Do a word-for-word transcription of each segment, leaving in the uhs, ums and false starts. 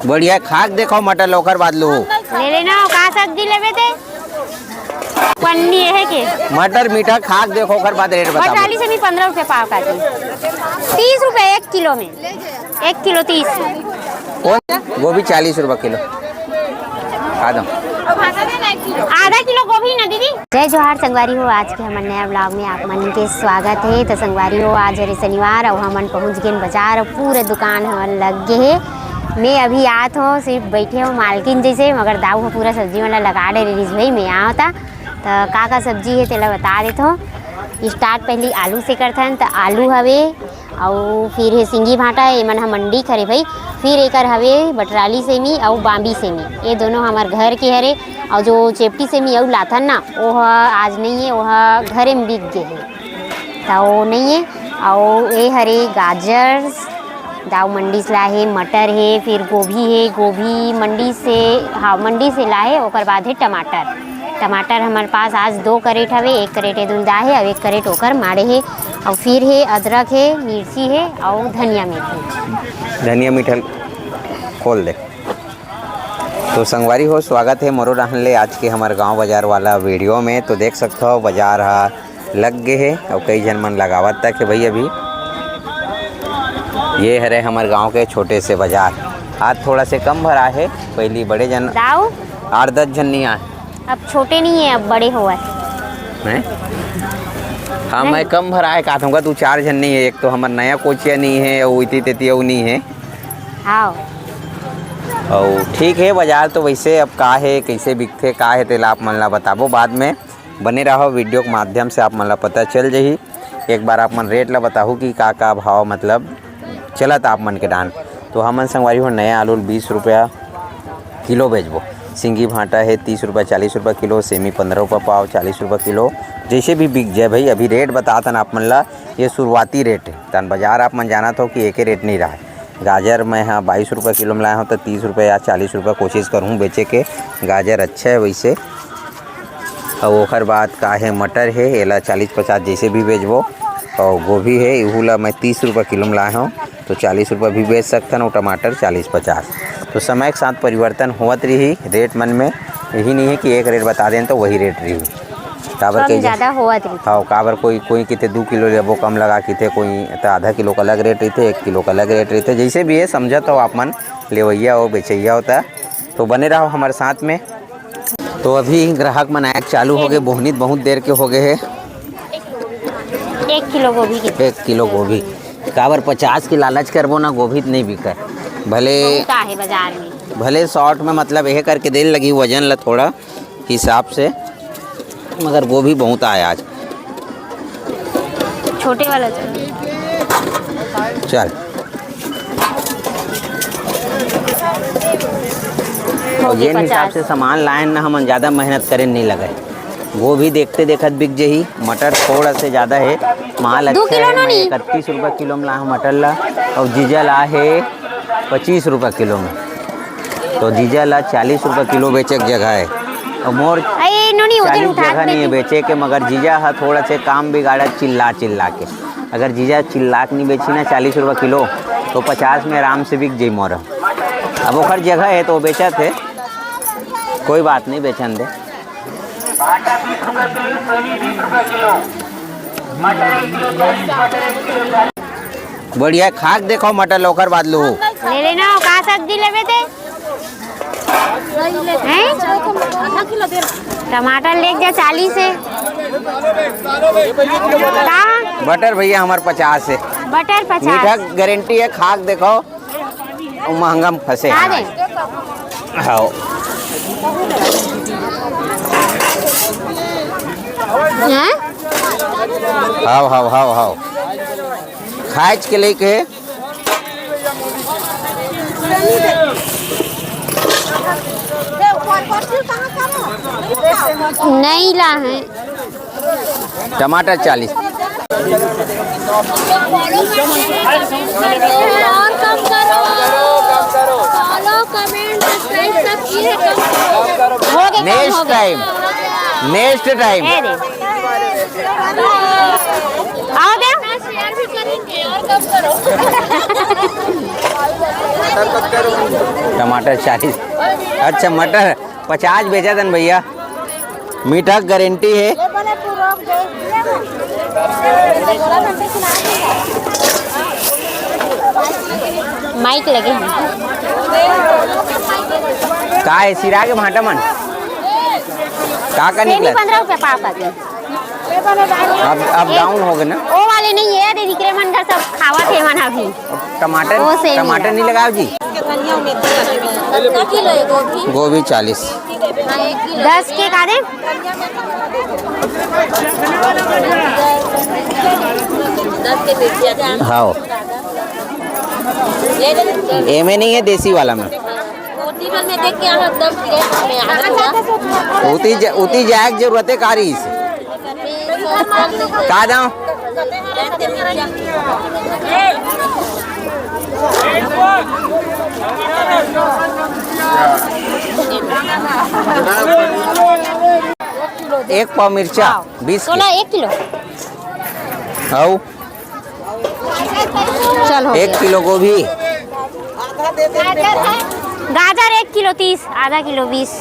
बढ़िया, खा के देखो मटर, ओकर बाद लूहू। ले लेना, का सब्जी लेबे ते? पन्नी है के? मटर मीठा, खा के देखो, ओकर बाद रेट बताबो। बटाली से भी पन्द्रह रुपया पाव काटी। तीस रुपया एक किलो में, एक किलो तीस। कौन? गोभी चालीस रुपया किलो। खा दो। आधा किलो गोभी ना दीदी। जय जोहार संगवारी हो, आज के हमर नया ब्लॉग में आप मन के स्वागत है। तो संगवारी हो, आज हरे शनिवार अउ हमन पहुंच गेन बाजार अउ पूरे दुकान हमन लग गे हे। मैं अभी आत हो, सिर्फ बैठे हो मालकिन जैसे, मगर दाऊ हो पूरा सब्जी वाला लगा डे रिहिस भाई, मैं आवता। तो का का सब्जी है तेला बता देत हो। स्टार्ट पहली आलू से करथन, तो आलू हवे, अउ फिर हे सिंगी भांटा, एमन ह मंडी के हरे भाई। फिर एकर हवे बटराली सेमी अउ बाम्बी सेमी, ये दोनों हमर घर के हरे। अउ जो चेपटी सेमी अउ लाथन ना, वो ह आज नहीं है, वो ह घरे में बिक गे हे, त वो नहीं है। अउ ये हरे गाजर, दाऊ मंडी से लाए हे, मटर हे, फिर गोभी हे, गोभी मंडी से, हाँ, मंडी से लाए हे। ओकर बाद हे टमाटर, टमाटर हमर पास आज दो कैरेट हवे, एक कैरेट ए दुलदा हे अउ एक कैरेट ओकर माड़े हे। अउ फिर हे अदरक हे, मिर्ची हे अउ धनिया मेथी। धनिया मीठा खोल दे। तो संगवारी हो, स्वागत है मोरो रहन ले आज के हमर गांव बाजार वाला वीडियो में। तो देख सकत हो, बाजार ह लग गे हे अउ कई झन मन लगावत तक हे भाई। अभी ये हरे हमर गांव के छोटे से बाजार, आज थोड़ा से कम भरा हे, पहली बड़े जन दाऊ? आठ दस झन नहीं आए। अब छोटे नहीं है, अब बड़े होवत। नहीं? हाँ, नहीं। मैं कम भरा है, कहा था, तू चार झन नहीं है, एक तो हमर नया कोचिया नहीं है, अउ इति तेती अउ नहीं है। हाँ। अउ ठीक है, बाजार तो वैसे अब का है, कैसे बिकथे, का है, तेला आप मन ला बताबो बाद में। बने रहो, वीडियो के माध्यम से आप मन ला पता चल जही। एक बार आप मन रेट ला बताहू कि का का भाव मतलब चलत आप मन के डाहन। तो हमन संगवारी हो नया आलू ल बीस रुपया किलो बेचबो। सिंगी भांटा हे तीस रुपया, चालीस रुपया किलो, सेमी पन्द्रह रुपया पाव, चालीस रुपया किलो, जैसे भी बिक जाए भाई। अभी रेट बताथन आप मन ला, ये शुरुआती रेट है। तन बाजार आप मन जानत हो कि एके रेट नहीं रहा। गाजर मैं हाँ बाईस रुपया किलो में लाया हूँ, तो तीस रुपया या चालीस रुपया कोशिश करूँ बेचे के। गाजर अच्छा है वैसे। अउ ओखर बाद का हे, मटर हे, एला चालीस पचास जैसे भी बेचबो। अउ गोभी हे, इहू ला मैं तीस रुपया किलो में लाए हूँ, तो चालीस रुपया भी बेच सकथन। अउ टमाटर चालीस पचास। तो समय के साथ परिवर्तन होवत रही रेट मन में, यही नहीं है कि एक रेट बता दें तो वही रेट रही। काबर कम कई ज- ज्यादा होवत रही। हाँ, काबर कोई, कोई किथे दू किलो लेबो कम लगा, किथे कोई तो आधा किलो का अलग रेट रहिथे, एक किलो का अलग रेट रहिथे। जैसे भी है, समझत हो आप मन, लेवैया हो, बेचैया हो, त तो बने रहो हमारे साथ में। तो अभी ग्राहक मन आए चालू हो गए, बोहनी त बहुत देर के हो गए है। एक किलो गोभी के। एक किलो गोभी। काबर पचास के लालच करबो ना, गोभी त नहीं बिके। भले बहुत आहे बाजार में। भले शॉर्ट में, मतलब, यह करके देन लगी वजन ला थोड़ा हिसाब से, मगर गोभी बहुत आए आज। छोटे वाला चल। चल। अउ जेन हिसाब से सामान लायन ना, हमन ज्यादा मेहनत करे नहीं लगे। गोभी देखते देखत बिक जही। मटर थोड़ा से ज्यादा है, माल दू अच्छा किलो है। नो मैं नी। इकतीस रुपया किलो में ला हूँ मटर ला, अउ जीजा ला है पच्चीस रुपया किलो में। तो जीजा ला चालीस रुपया किलो बेचे के जगह है, अउ मोर अरे, नोनी, उधर चालीस उठा जगह के नहीं है बेचे के, मगर जीजा हा थोड़ा से काम बिगाड़ा चिल्ला चिल्ला के। अगर जीजा चिल्ला के नहीं बेची ना चालीस रुपया किलो, तो पचास में आराम से बिक जाई मोर। अब ओखर जगह है तो बेचत है, कोई बात नहीं, बेचन दे। बढ़िया, खा के देखो मटर, ओकर बाद लूहू। ले लेना, का सब्जी लेबे ते? हैं? टमाटर ले जा, चालीस है। का? बटर भैया हमार पचास है। बटर पचास। मीठा गारंटी है, खा के देखो। अउ महंगा में फंसे का हैं दे? आज। हाव। हैं? हाव, हाव, हाव, हाव। खाएच के लेके। नहीं ला है। टमाटर चालीस। और कम करो। Follow, comment, subscribe सब किए, कम करो। हो गए, कम हो नेक्स्ट गए। Time, next time. ए रे। आओ दे। Share भी करो। टमाटर चालीस। अच्छा, मटर पचास बेचत हन भैया। मीठा गारंटी हे। माइक लगे हे। का हे सिरा के भांटा मन? का का सेमी निकलत? पंद्रह रुपया पाव का के। अब, अब एक डाउन हो गए ना? वो वाले नहीं है, दीदी, के मन घर सब खावत हे मन अभी। टमाटर, वो सेमी टमाटर है। नहीं लगाओ जी। गोभी चालीस। दस के का दे? हाँ, एमे नहीं है देसी वाला में। उती ज-, उती जाए के जरूरत है का रहीस? का दाम? एक पाव मिर्चा, हाँ। बीस के। सोलह एक किलो। हाउ? चल, हो एक गया। किलो गोभी। गाजर एक किलो तीस, आधा किलो बीस।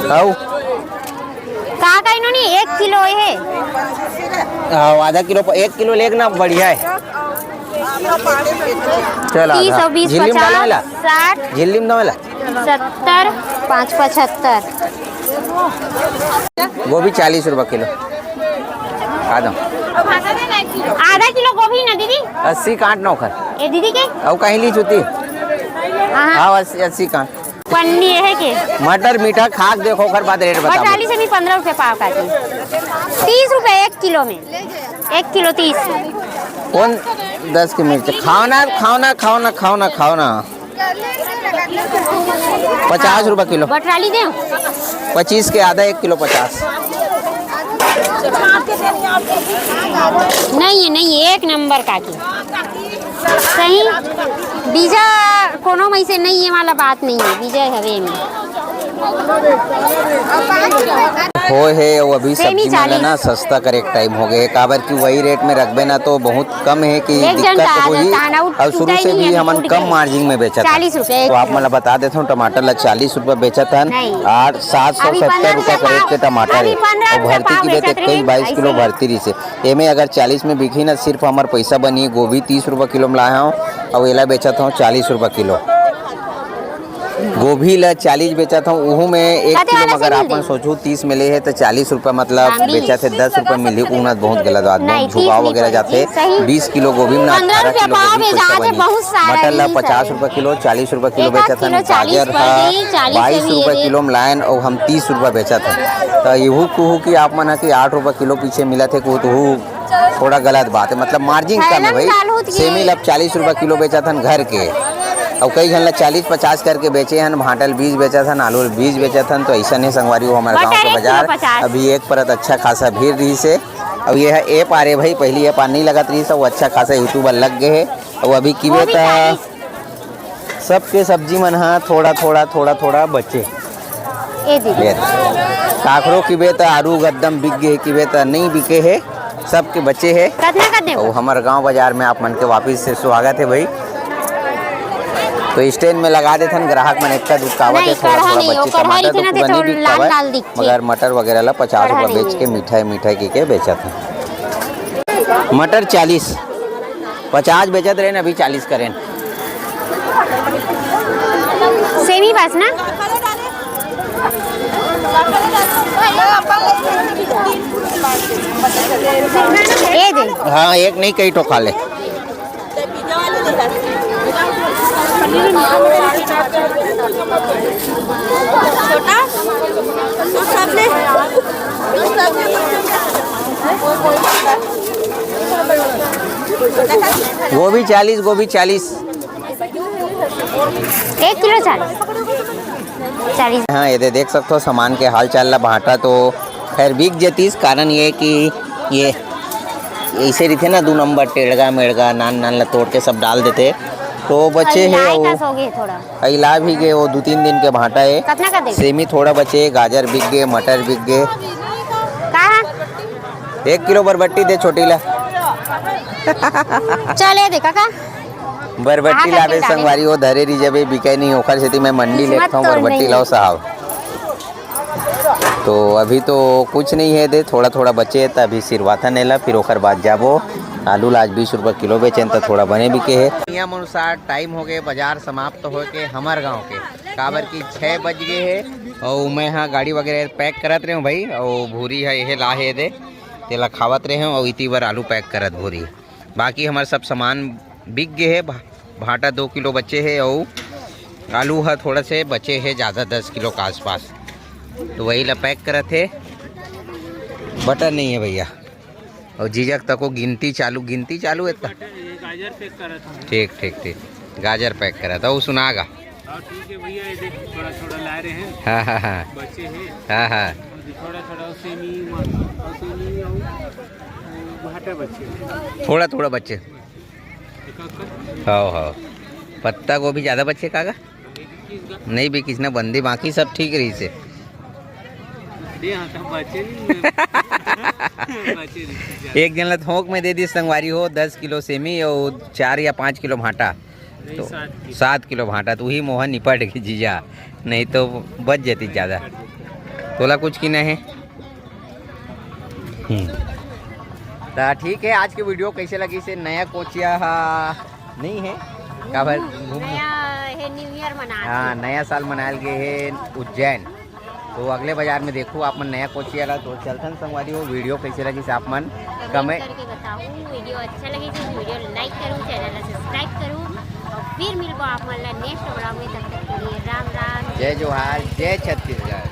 हाउ? का का इन्होंने एक किलो हे? हाँ, आधा किलो प-, एक किलो लेना बढ़िया है। चल, तीस आधा। और बीस, झिल्ली में डालो पचास, वाला। साठ। झिल्ली में डालो वाला। सत्तर, पाँच पचहत्तर। गोभी चालीस रुपया किलो। आ दो। आधा किलो गोभी ना दीदी। अस्सी काट ना ओखर। ए दीदी के? अउ कहीं ली छुट्टी? हाँ, हाँ। हाँ, अस्सी, अस्सी काट। पन्नी है के? मटर मीठा खा के देखो, ओकर बाद रेट बताओ। बटाली से भी पन्द्रह रुपये पाव काटी। तीस रुपये एक किलो में। एक किलो तीस। कौन दस की मिर्च? खाओ ना, खाओ ना, खाओ ना, खाओ ना, खाओ ना। पचास रुपया किलो। बटराली दे। पच्चीस के आधा, एक किलो पचास। नहीं है, नहीं है, एक नंबर काकी। सही बीजा कोनो में से नहीं है वाला बात नहीं है, बीजा हवे में। होय हे, अउ अभी सेमी सब्जी मन ला ना चालीस। सस्ता करे के टाइम हो गए, काबर कि वही रेट में रखबे ना तो बहुत कम हे कि एक जन दिक्कत का होही। आधा ताना उठ-, अउ शुरू उठाई से नहीं भी है, हमन उठ कम गई। मार्जिन में बेचत हन। चालीस रुपए एक तो आप किलो। मन ला बता देथन, टमाटर ला चालीस रुपया बेचत हन, नहीं। आठ, सात सौ सत्तर रुपया के रेट के टमाटर हे। अभी पन्द्रह रुपया पाव बेचत रहे। अउ भरती की बेचत रहे, इक्कीस बाईस किलो ऐसे। भरती रहिसे। एमे अगर चालीस में बिकही ना, सिर्फ हमर पैसा बनही। गोभी तीस रुपया किलो में लाए हव, अउ एला बेचत हव चालीस रुपया किलो। गोभी ला चालीस बेचत हव, उहू में एक किलो में अगर आप मन सोचहू तीस में ले हे त चालीस रुपया मतलब बेचत हे, दस रुपया मिलही, उना बहुत गलत बात, बहुत झुकाव वगैरह जाथे। बीस किलो गोभी में ना अठारह किलो गोभी पैसा बनही। मटर ला पचास रुपया किलो, चालीस रुपया किलो बेचत हन, गाजर हा बाईस रुपया किलो में लायन अउ हम तीस रुपया बेचत हन। त इहू कुहू कि आप मन ह कि आठ रुपया किलो पीछे मिलत हे, कुहू तो थोड़ा गलत बात है, मतलब मार्जिन कम है भाई। सेमी ला चालीस रुपया किलो बेचत हन घर के, अउ कई झन ला चालीस पचास करके बेचे हन, भांटा ल बीस बेचत हन, आलू ल बीस बेचत हन। तो ऐसा नहीं संगवारी हो, हमारे गांव के बाजार अभी एक परत अच्छा खासा भीड़ रही से। अब ये है ए पार है भाई, पहली ए पार नहीं लगत रही से, वो अच्छा खासा यूट्यूबर लग गए है। अब अभी किबे त सबके सब्जी मन ह थोड़ा, थोड़ा, थोड़ा, थोड़ा बचे। ए दीदी। ये काकरो किबे त आलू एकदम बिक गे हे, किबे त नहीं बिके हे, सबके बचे हे। कतना कर देबो? अउ हमर गांव बाजार में आप मन के वापिस से स्वागत हे भाई। तो स्टैंड में लगा देथन, ग्राहक मन एक्का दुकावत हे, नहीं, थोड़ा, कढ़ा थोड़ा नहीं, बचे। वो कढ़ा टमाटर तो रहिथे ना, पूरा तो नहीं बिक लाल पावय, लाल दिखथे। मगर मटर वगैरह ला पचास रुपया बेच के मिठाई, मिठाई की के बेचत हे। मटर चालीस। पचास बेचत रहे न, अभी चालीस करेन। सेमी बस ना? ए दे। हाँ, एक नहीं, कई ठो खा ले। छोटा, तू सब ले। गोभी चालीस, गोभी चालीस। एक किलो चालीस। चालीस। हाँ, ये दे, देख सकथो सामान के हाल चाल ला। भांटा तो खैर बिक जतिस, कारण ये कि ये ऐसे रहिथे ना, दू नंबर टेड़गा मेड़गा नान नान ला तोड़ के सब डाल देथे, तो बचे हे। अइला भी गे, वो दू तीन दिन के भांटा हे। कतना कर देबे? सेमी थोड़ा बचे, गाजर बिक गे, मटर बिक गे। का? एक किलो बरबट्टी दे छोटी ला। चल, ये देखा का? बरबट्टी लाबे संगवारी हो, धरे रही जबे बिके नहीं, ओखर सेती मैं मंडी लेथों तो बरबट्टी लाओ साहब। तो अभी तो कुछ नहीं है दे, थोड़ा थोड़ा बचे है, त अभी सिरवाथन एला, फिर ओखर बाद जाबो। आलू ला आज बीस रुपये किलो बेचेन, त थोड़ा बने बिके है। नियम अनुसार टाइम हो गए बाजार समाप्त हो के हमर गांव के, काबर कि छः बज गए है और मैं हाँ गाड़ी वगैरह पैक करत रहे हूँ भाई, और भूरी है यह ला है दे, तेला खावत रहे हूँ और इतनी बार आलू पैक करत भूरी। बाकी हमार सब सामान बिक गए है, भा-, भाटा दो किलो बचे है और आलू ह थोड़ा से बचे है ज़्यादा, दस किलो के आसपास, तो वही ला पैक करत है। बटर नहीं है भैया। और जीजक तको गिनती चालू, गिनती चालू है त? गाजर पैक करत हूँ। ठीक ठीक ठीक, गाजर पैक करत हूँ, सुना गा। हाँ, ठीक है भैया, ये देख, थोड़ा थोड़ा ला रहे हैं। हाँ हाँ हाँ। बचे हैं। हाँ हाँ। अभी थोड़ा थोड़ा सेमी, और सेमी और भाटा बचे हैं। थोड़ा थोड़ा बचे। एक, एक, हाँ हाँ। पत्ता गोभी ज़्यादा बचे कागा? नहीं बिकिस ना बंदी, बाकी सब ठीक रही से। अरे हाँ, तो बचे नहीं, बचे नहीं। एक जन ला थोक में दे दी संगवारी हो, दस किलो सेमी और चार या पाँच किलो भाटा। नहीं, तो सात किलो। सात किलो भाटा, तो वही मोहन निपट के जीजा, नहीं तो बच जाती ज़्यादा। तोला कुछ की नहीं। हम्म। त ठीक है, आज के वीडियो कैसे लगी से नया कोचिया हा नहीं है, काबर घूम नया है, न्यू ईयर मना हाँ, नया साल मनायल गए है उज्जैन। तो अगले बाजार में देखो आप मन नया कोचिया ला। तो चलथन संगवारी हो, वीडियो कैसे लगी से आप मन कमेंट कमेंट करके बताओ। वीडियो अच्छा लगे तो वीडियो लाइक करूँ, चैनल ला सब्सक्राइब करूँ और फिर मिलबो आप मन ला नेक्स्ट व्लॉग में। तब तक के लिए राम राम, जय जोहार, जय छत्तीसगढ़।